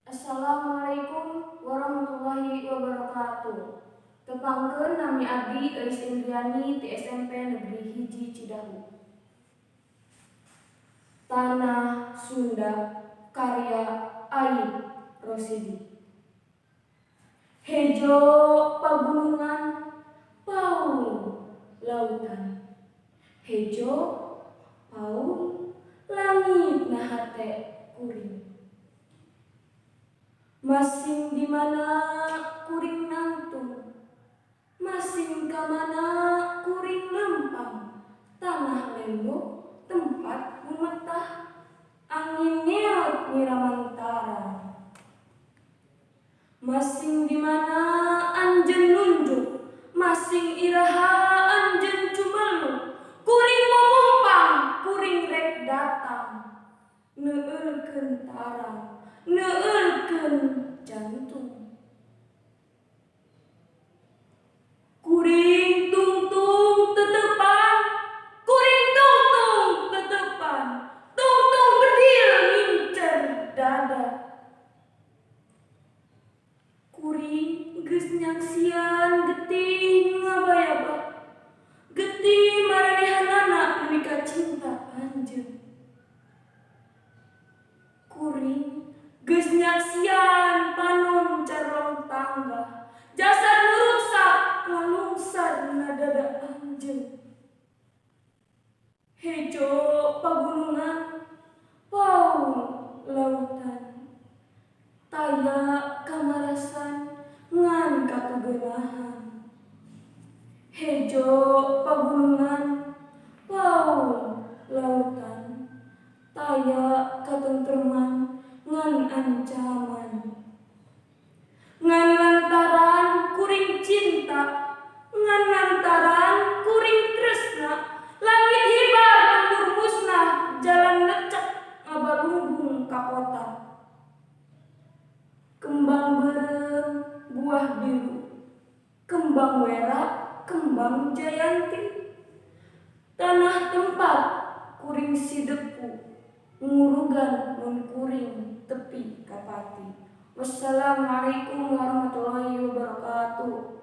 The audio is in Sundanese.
Assalamualaikum warahmatullahi wabarakatuh. Tepangkeun, nami abdi Euis Indriani ti SMP Negeri 1 Cidahu. Tanah Sunda karya Aib Rosidi. Hejo pagunungan, paung lautan. Hejo paung langit na hate kuring. Masing di mana kuring nangtung, masing ka mana kuring lempang. Tanah lembok tempat gumetah, angin ngeot nyiraman tarang. Masing di mana anjeun nunjuk, masing iraha anjeun cumeluk, kuring momumpang, kuring rek datang. Neueulkeun tarang, neueulkeun jantung. Kuring tungtung teuteupan, kuring tungtung teuteupan, tungtung bedil ngincer dada. Kuring geus nyangsian getih ngabayaba, getih maranehanana nepi ka cinta anjeun. Kuring geus nyaksian panon carlong tangga, jasad nu ruksak ngalungsar na dada anjeun. Hejo pagunungan, paung lautan, taya kamarasan ngan katugeunahan. Hejo pagunungan, paung lautan, taya katentreman ngan ancaman. Ngan lantaran kuring cinta, ngan lantaran kuring tresna, langit hibar lembur musnah, jalan lecek ngabalunggung ka kota. Kembang beureum buah biru, kembang wera, kembang jayanti. Tanah tempat kuring sidepu, ngurugan mun kuring tepi ka pati. Wassalamualaikum warahmatullahi wabarakatuh.